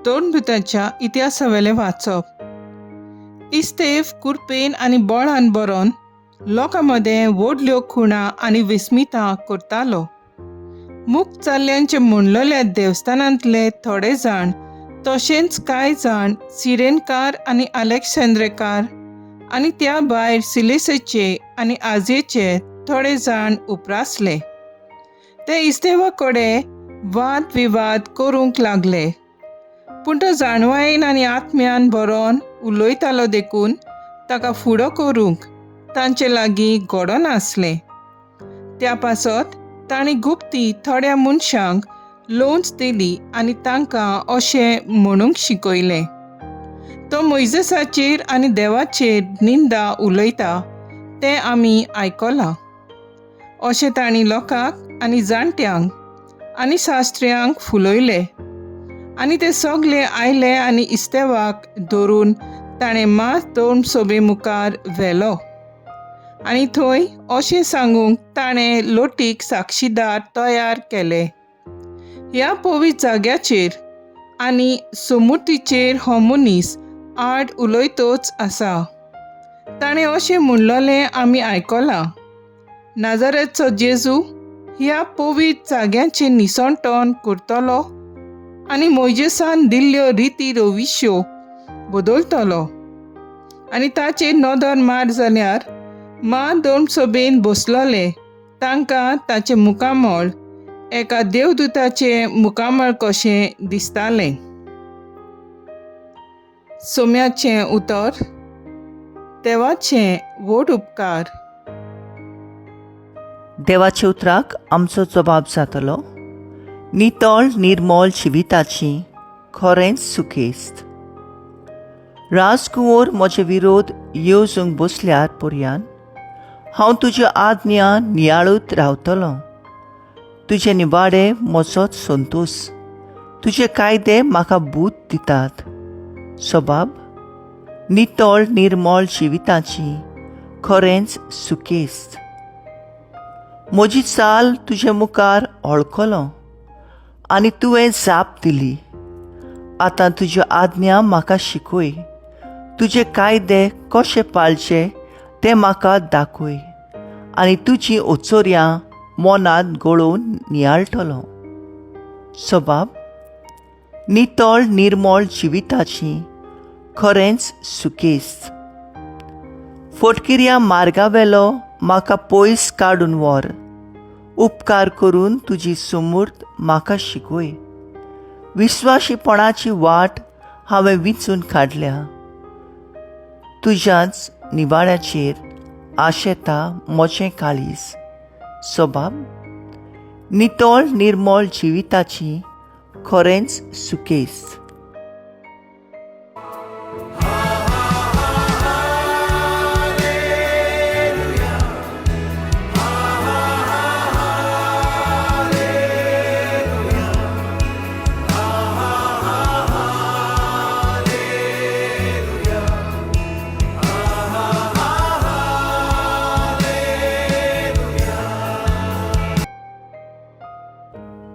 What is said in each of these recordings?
धर्मदुताच्या इतिहासावेलें वाचप. इस्तेव कुरपेन आनी बळान बरोवन लोकां मदें व्हडल्यो खुणा आनी विस्मितां करतालो. मूक जाल्ल्यांचे म्हणलेल्या देवस्थानांतले थोडे जाण तशेंच कांय जाण सिरेनकार आनी अलेक्सेंद्रेकार आनी त्या भायर सिलेसेचे आनी आजयेचे थोडे जाण उप्रासले. ते इस्तेवा कडेन वाद विवाद करूंक लागले, पूण तो जाणवायेन आनी आत्म्यान बरोवन उलयतालो देखून ताका फुडो करूंक तांचे लागीं घडनासलें. त्या पासत तांणी गुप्ती थोड्या मनशांक लोंच दिली आनी तांकां अशें म्हणूंक शिकयलें, तो मोयजेसाचेर आनी देवाचेर निंदा उलयता तें आमी आयकलां. अशें तांणी लोकांक आनी जाणट्यांक आनी शास्त्र्यांक फुलयले आनी ते सगले आयले आनी इस्तेवाक धरून ताणें मात दोन सोबे मुखार व्हेलो आनी थंय अशें सांगूंक ताणें लोटीक साक्षीदार तयार केले, ह्या पवित्र जाग्याचेर आनी समुर्तीचेर हो मनीस आड उलयतोच आसा. ताणें अशें म्हणलेलें आमी आयकलां, नाजारेचो जेजू ह्या पवित्र जाग्याचें निसणटण करतलो आनी मोयजेसान दिल्ल्यो रिती रविश्यो बदलतलो. आनी ताचेर नदर मार जाल्यार मा दोन सभेन बसलोले तांकां ताचें मुखामळ एका देवदूताचें मुखामळ कशें दिसतालें. सोम्याचें उतर. देवाचें व्हड उपकार. देवाच्या उतराक आमचो जबाब जातलो, नितळ निर्मळ जिविताची खरेंच सुखेस्त. राजकुंवर म्हजे विरोध येवजूंक बसल्यार पर्यान हांव तुज्यो आज्ञा नियाळूत रावतलो. तुजे निवाडे म्हजोच संतोश, तुजे कायदे म्हाका बूद दितात. सबाब, नितळ निर्मळ जिविताची खरेंच सुखेस्त. म्हजी चाल तुजे मुखार वळखलो आनी तुवें जाप दिली. आतां तुज्यो आज्ञा म्हाका शिकय, तुजे कायदे कशे पाळचे ते म्हाका दाखय आनी तुजी ओचोर्यां मनांत गळोवन नियाळटलो. सबाब, नितळ निर्मळ जिविताची खरेंच सुखेस्त. फटकिऱ्या मार्गावेलो म्हाका पयस काडून व्हर, उपकार करून तुजी सुमूर्त म्हाका शिकय. विस्वाशीपणाची वाट हांवें विंचून काडल्या, तुज्याच निवाड्याचेर आशेता म्हजें काळीज. सबाब, नितळ निर्मळ जिविताची खरेंच सुखेस्त.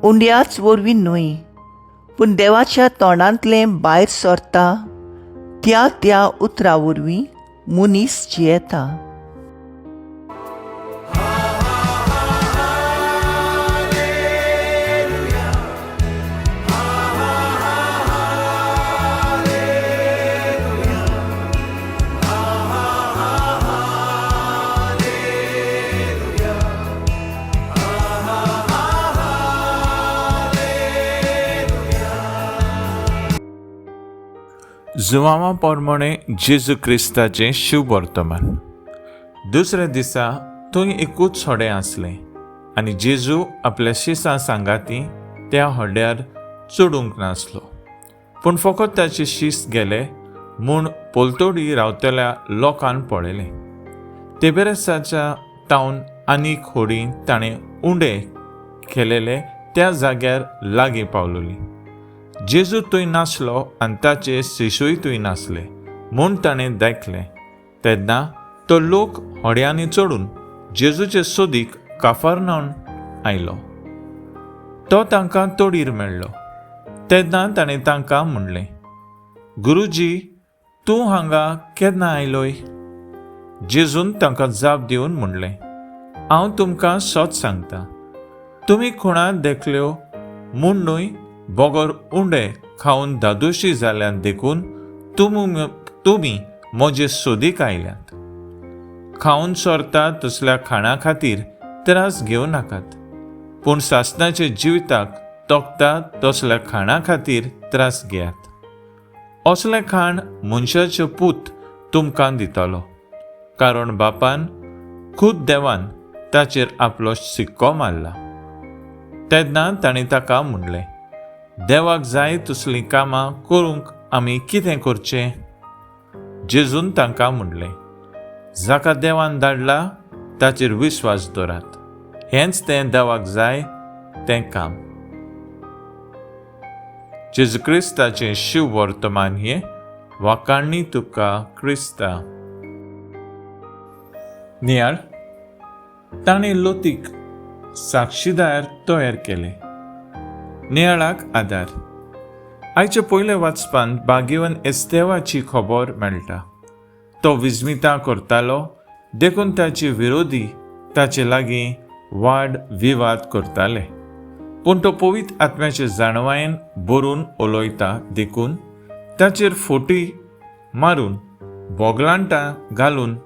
उंड्याच वरवीं न्हय, पूण देवाच्या तोंडांतलें भायर सरता त्या त्या उतरा वरवीं मनीस जियेता. जुवांवा प्रमाणे जेजू क्रिस्ताचें शुभवर्तमान. दुसऱ्या दिसा थंय एकूच होडें आसलें आनी जेजू आपल्या शिसां सांगाती त्या होड्यार चडूंक नासलो, पूण फकत ताचे शीस गेले म्हूण पलतोडी रावतल्या लोकान पळयलें. तेबेरसाच्या टावन आनीक होडी ताणें उंडे केलेले त्या जाग्यार लागीं पावलोली. जेजू थंय नासलो आनी ताचे शिशूय थंय नासले म्हूण ताणें दाखलें. तेन्ना तो लोक होड्यांनी चडून जेजूचे सोदीक काफरनावन आयलो. तो तांकां तोडीर मेळ्ळो. तेन्ना ताणें तांकां म्हणलें, गुरुजी, तूं हांगा केन्ना आयलोय? जेजून तांकां जाप दिवन म्हणलें, हांव तुमकां सत सांगता, तुमी खुणा देखल्यो म्हूण न्हय, बगर उंडे खावन धादोशी जाल्यान देखून तुमी म्हजे सोदीक आयल्यात. खावन सोरता तसल्या खाणा खातीर त्रास घेवं नाकात, पूण सासणाच्या जिविताक तोखता तसल्या खाणा खातीर त्रास घेयात. असलें खाण मनशाचो पूत तुमकां दितलो, कारण बापान खूद देवान ताचेर आपलो सिक्को मारला. तेन्ना ताणें ताका म्हणलें, देवाक जाय तसलीं कामां करूंक आमी कितें करचें? जेजून तांकां म्हणलें, जाका देवान धाडला ताचेर विस्वास दवरात, हेंच तें देवाक जाय तें काम. जेजू क्रिस्ताचें शिव वर्तमान हें. वाकाणी तुका क्रिस्ता. नियाळ. ताणें लोतीक साक्षीदार तयार केले. नियाळाक आदार. आयच्या पयल्या वाचपांत बागेवन एस्तेवाची खबर मेळटा. तो विस्मिता करतालो, देखून ताचे विरोधी ताचे लागीं वाद विवाद करताले, पूण तो पवित्र आत्म्याचे जाणवायेन बरून उलयता, देखून ताचेर फोटी मारून बोगलांटां घालून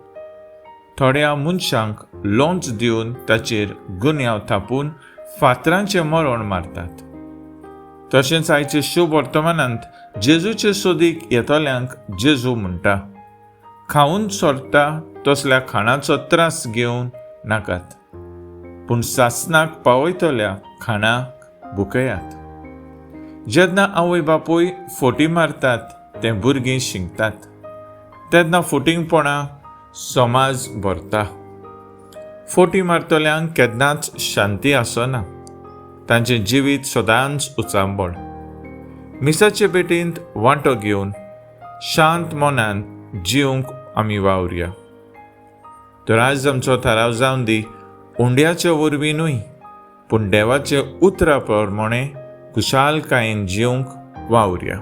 थोड्या मनशांक लोंच दिवन ताचेर गुन्यांव थापून फातरांचें मरण मारतात. तशेंच आयचे शुभ वर्तमानांत जेजूचे सोदीक येतल्यांक जेजू म्हणटा, खावन सोरता तसल्या खाणाचो त्रास घेवन नाकात, पूण सासणाक पावयतल्या खाणाक भुकयात. जेन्ना आवय बापूय फोटी मारतात तें भुरगीं शिंकतात, तेन्ना फोटिंगपणां समाज भरता. फोटी मारतल्यांक केन्नाच शांती आसना, तांचें जिवीत सदांच उचांबळ. मिसाचे भेटींत वांटो घेवन शांत मनान जिवंक आमी वावरया. तर आज आमचो थाराव जावन दी, उंड्याच्या वरवीं न्हय पूण देवाचे उतरा प्रमाणे खुशालकायेन जिवंक वावरया.